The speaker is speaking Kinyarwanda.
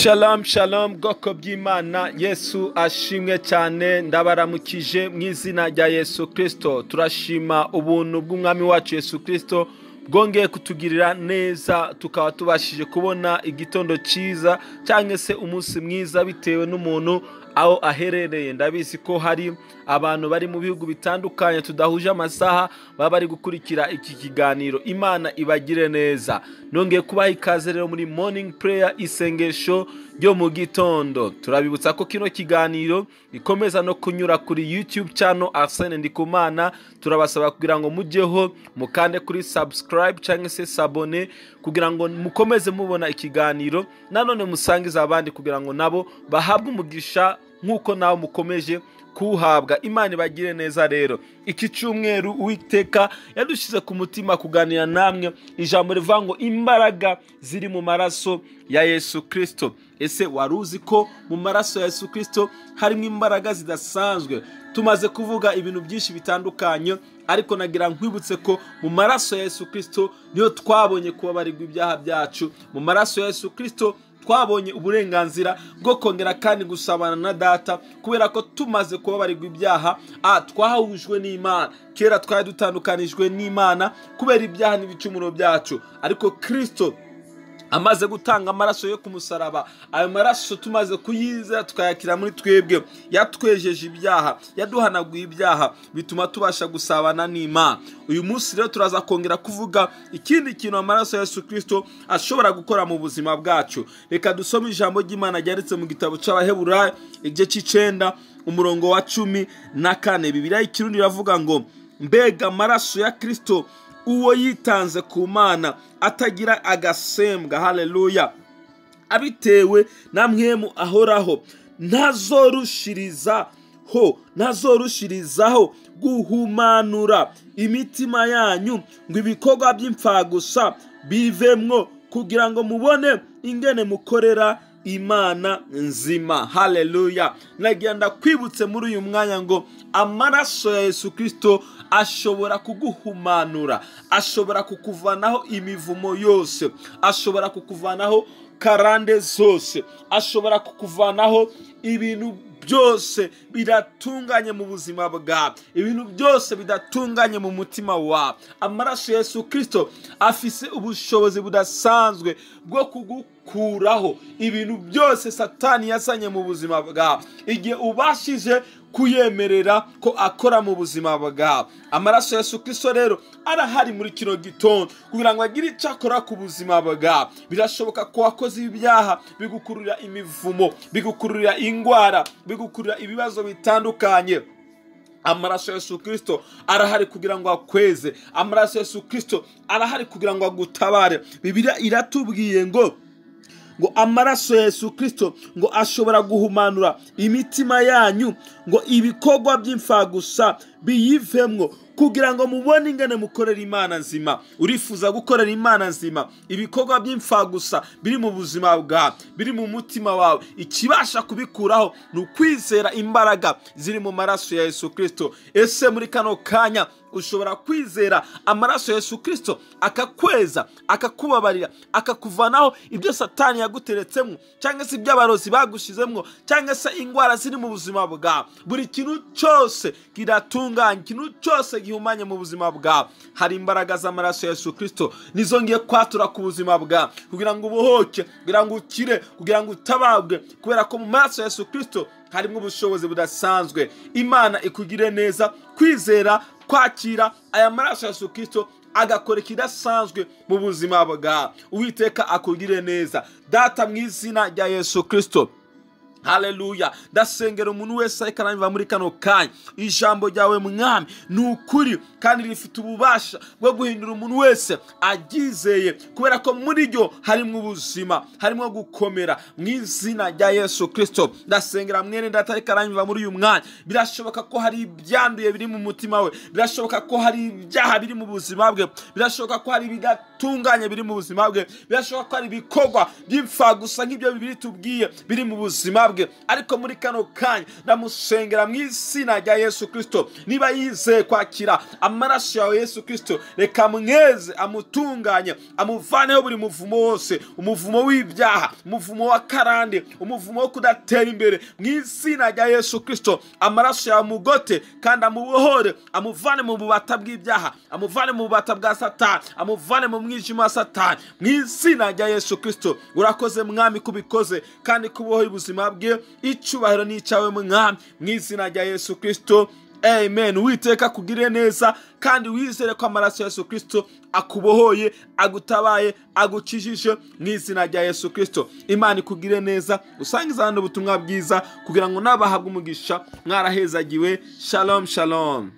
Shalom shalom bwoko bw'Imana, Yesu ashimwe cyane. Ndabaramukije mu izina rya Yesu Kristo. Turashima ubuntu bw'Umwami wacu Yesu Kristo bwongeye kutugirira neza, tukaba tubashije kubona igitondo cyiza cyangwa se umunsi mwiza bitewe n'umuntu aho aherereye. Ndabizi ko hari abantu bari mu bihugu bitandukanye tudahuje amasaha baba bari gukurikira iki kiganiro. Imana ibagire neza. Nongeye kubaha ikaze rero muri morning prayer, isengesho ryo mu gitondo. Turabibutsa ko kino kiganiro ikomeza no kunyura kuri YouTube channel Arsene Ndikumana. Turabasaba kugira ngo mujyeho mukande kuri subscribe cyangwa se s'abonner kugira ngo mukomeze mubona ikiganiro, nanone musangize abandi kugira ngo nabo bahabwe umugisha nk'uko nawe mukomeje kuwuhabwa. Imana ibagire neza. Rero iki cyumweru Uwiteka yadushyize ku mutima kuganira namwe ijambo rivuga ngo imbaraga ziri mu maraso ya Yesu Kristo. Ese wari uzi ko mu maraso ya Yesu Kristo harimo imbaraga zidasanzwe? Tumaze kuvuga ibintu byinshi bitandukanye, ariko nagira nkwibutse ko mu maraso ya Yesu Kristo niyo twabonye kubabarirwa ibyaha byacu. Mu maraso ya Yesu Kristo twabonye uburenganzira bwo kongera kandi gusabana na Data, kubera ko tumaze kubabarirwa ibyaha twahujwe n'Imana. Kera twari dutandukanijwe n'Imana kubera ibyaha n'ibicumuro byacu, ariko Kristo amaze gutanga amaraso yo ku musaraba, ayo maraso tumaze kuyizera tukayakira muri twebwe, yatwejeje ibyaha, yaduhanaguye ibyaha, bituma tubasha gusabana n'Imana. Uyu munsi rero turaza kongera kuvuga ikindi kintu amaraso ya Yesu Kristo ashobora gukora mu buzima bwacu. Reka dusome ijambo ry'Imana ryanditse mu gitabo cy'Abaheburayo igice cy'icenda umurongo wa 14. Bibiliya y'ikirundi iravuga ngo mbega amaraso ya Kristo uwo yitanze ku Mana atagira agasembwa, haleluya, abitewe na mwemu ahoraho, ntazorushirizaho guhumanura imitima yanyu ngo ibikorwa by'imfagusa bivemwo, kugira ngo mubone ingene mukorera Imana nzima. Haleluya. Nagira ndakwibutse muri uyu mwanya ngo amaraso ya Yesu Kristo ashobora kuguhumanura, ashobora kukuvanaho imivumo yose, ashobora kukuvanaho karande zose, ashobora kukuvanaho ibintu byose bidatunganye mu buzima bwawe, ibintu byose bidatunganye mu mutima wawe. Amaraso ya Yesu Kristo afise ubushobozi budasanzwe bwo kugukuraho ibintu byose Satani yazanye mu buzima bwawe, igihe ubashije kuyemerera ko akora mu buzima bwawe. Amaraso ya Yesu Kristo rero arahari muri kino gitondo kugira ngo agire icyo akora ku buzima bwawe. Birashoboka ko wakoze ibyaha bigukururira imivumo, bigukururira ingwara, bigukururira ibibazo bitandukanye. Amaraso ya Yesu Kristo arahari kugira ngo akweze. Amaraso ya Yesu Kristo arahari kugira ngo agutabare. Bibiliya iratubwiye ngo amaraso ya Yesu Kristo ngo ashobora guhumanura imitima yanyu, ngo ibikorwa by'imfagusa biyivemwo, kugira ngo mubone ingene mukorera Imana nzima. Urifuza gukorera Imana nzima, ibikorwa by'imfagusa biri mu buzima bwawe, biri mu mutima wawe, ikibasha kubikuraho ni ukwizera imbaraga ziri mu maraso ya Yesu Kristo. Ese muri kano kanya ushobora kwizera amaraso ya Yesu Kristo akakweza, akakubabarira, akakuvanaho ibyo Satani yaguteretsemo, cyangwa se iby'abarozi bagushizemo, cyangwa se ingwara ziri mu buzima bwawe? Buri kintu cyose kidatunganye, ikintu cyose gihumanye mu buzima bwawe, hari imbaraga z'amaraso ya Yesu Kristo nizo ngiye kwatura ku buzima bwawe, kugira ngo ubohoke, kugira ngo ukire, kugira ngo utababwe, kubera ko mu maraso ya Yesu Kristo harimo ubushobozi budasanzwe. Imana ikugire neza kwizera kwakira aya maraso ya Yesu Kristo agakora ikidasanzwe mu buzima bwawe. Uwiteka akugire neza. Data, mu izina rya Yesu Kristo, haleluya, ndasengera umuntu wese ariko aranyumva muri kano kanya. Ijambo ryawe Mwami ni ukuri kandi rifite ububasha bwo guhindura umuntu wese aryizeye, kubera ko muri ryo harimo ubuzima, harimo gukomera. Mu izina rya Yesu Kristo ndasengera mwene data ariko aranyumva muri uyu mwanya. Birashoboka ko hari ibyanduye biri mu mutima we, birashoboka ko hari ibyaha biri mu buzima bwe, birashoboka ko hari ibidatunganye biri mu buzima bwe, birashoboka ko hari ibikorwa by'imfagusa nk'ibyo Bibiliya itubwiye biri mu buzima bwe. bwe. Ariko muri kano kanya ndamusengera mu izina rya Yesu Kristo, niba yizeye kwakira amaraso yawe Yesu Kristo, reka mweze, amutunganye, amuvaneho buri muvumo wose, umuvumo w'ibyaha, umuvumo wa karande, umuvumo wo kudatera imbere. Mu izina rya Yesu Kristo, amaraso yawe amugote kandi amubohore, amuvane mu bubata bw'ibyaha, amuvane mu bubata bwa Satani, amuvane mu mwijima wa Satani, mu izina rya Yesu Kristo. Urakoze Mwami kubikoze kandi kubohoye ubuzima bwe. Icyubahiro ni icyawe Mwami, mu izina rya Yesu Kristo, amen. Uwiteka akugirire neza kandi wizere ko amaraso ya Yesu Kristo akubohoye, agutabaye, agukijije mu izina rya Yesu Kristo. Imana ikugirire neza, usangize abandi ubutumwa bwiza kugira ngo nabahabwe umugisha. Mwarahezagiwe. Shalom, shalom.